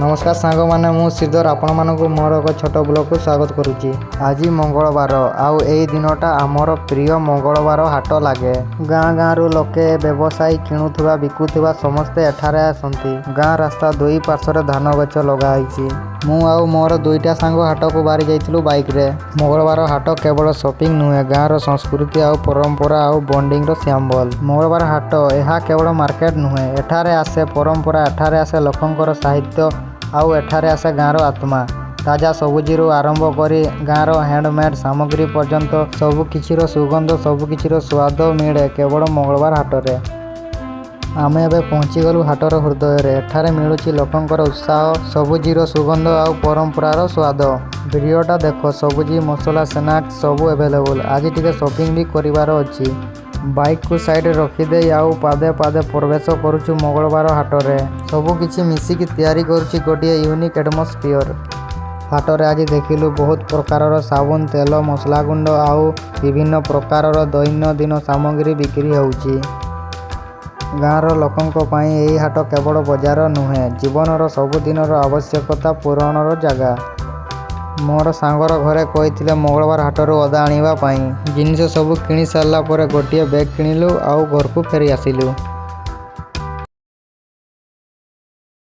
ନମସ୍କାର ସାଙ୍ଗମାନେ, ମୁଁ ଶ୍ରୀଧର, ଆପଣମାନଙ୍କୁ ମୋର ଏକ ଛୋଟ ବ୍ଲଗ୍କୁ ସ୍ୱାଗତ କରୁଛି। ଆଜି ମଙ୍ଗଳବାର ଆଉ ଏଇ ଦିନଟା ଆମର ପ୍ରିୟ ମଙ୍ଗଳବାର ହାଟ ଲାଗେ। ଗାଁ ଗାଁରୁ ଲୋକେ, ବ୍ୟବସାୟୀ, କିଣୁଥିବା ବିକୁଥିବା ସମସ୍ତେ ଏଠାରେ ଆସନ୍ତି। ଗାଁ ରାସ୍ତା ଦୁଇ ପାର୍ଶ୍ୱରେ ଧାନ ଗଛ ଲଗା ହେଇଛି। ମୁଁ ଆଉ ମୋର ଦୁଇଟା ସାଙ୍ଗ ହାଟକୁ ବାହାରି ଯାଇଥିଲୁ ବାଇକ୍ରେ। ମଙ୍ଗଳବାର ହାଟ କେବଳ ସପିଂ ନୁହେଁ, ଗାଁର ସଂସ୍କୃତି ଆଉ ପରମ୍ପରା ଆଉ ବଣ୍ଡିଂର ସିମ୍ବଲ। ମଙ୍ଗଳବାର ହାଟ ଏହା କେବଳ ମାର୍କେଟ ନୁହେଁ। ଏଠାରେ ଆସେ ପରମ୍ପରା, ଏଠାରେ ଆସେ ଲୋକଙ୍କର ସାହିତ୍ୟ ଆଉ ଏଠାରେ ଆସେ ଗାଁର ଆତ୍ମା। ତାଜା ସବଜିରୁ ଆରମ୍ଭ କରି ଗାଁର ହ୍ୟାଣ୍ଡମେଡ୍ ସାମଗ୍ରୀ ପର୍ଯ୍ୟନ୍ତ ସବୁକିଛିର ସୁଗନ୍ଧ, ସବୁକିଛିର ସ୍ୱାଦ ମିଳେ କେବଳ ମଙ୍ଗଳବାର ହାଟରେ। ଆମେ ଏବେ ପହଞ୍ଚିଗଲୁ ହାଟର ହୃଦୟରେ। ଏଠାରେ ମିଳୁଛି ଲୋକଙ୍କର ଉତ୍ସାହ, ସବଜିର ସୁଗନ୍ଧ ଆଉ ପରମ୍ପରାର ସ୍ୱାଦ। ଭିଡ଼ିଓଟା ଦେଖ, ସବଜି, ମସଲା, ସ୍ନାକ୍ସ ସବୁ ଆଭେଲେବୁଲ୍। ଆଜି ଟିକେ ସପିଂ ବି କରିବାର ଅଛି। ବାଇକ୍କୁ ସାଇଡ଼ରେ ରଖିଦେଇ ଆଉ ପାଦେ ପାଦେ ପ୍ରବେଶ କରୁଛୁ ମଙ୍ଗଳବାର ହାଟରେ। ସବୁକିଛି ମିଶିକି ତିଆରି କରୁଛି ଗୋଟିଏ ୟୁନିକ୍ ଆଟମୋସ୍ଫିୟର। ହାଟରେ ଆଜି ଦେଖିଲୁ ବହୁତ ପ୍ରକାରର ସାବୁନ, ତେଲ, ମସଲା ଗୁଣ୍ଡ ଆଉ ବିଭିନ୍ନ ପ୍ରକାରର ଦୈନନ୍ଦିନ ସାମଗ୍ରୀ ବିକ୍ରି ହେଉଛି। ଗାଁର ଲୋକଙ୍କ ପାଇଁ ଏହି ହାଟ କେବଳ ବଜାର ନୁହେଁ, ଜୀବନର ସବୁଦିନର ଆବଶ୍ୟକତା ପୂରଣର ଜାଗା। ମୋର ସାଙ୍ଗର ଘରେ କହିଥିଲେ ମଙ୍ଗଳବାର ହାଟରୁ ଅଦା ଆଣିବା ପାଇଁ। ଜିନିଷ ସବୁ କିଣି ସାରିଲା ପରେ ଗୋଟିଏ ବ୍ୟାଗ୍ କିଣିଲୁ ଆଉ ଘରକୁ ଫେରି ଆସିଲୁ।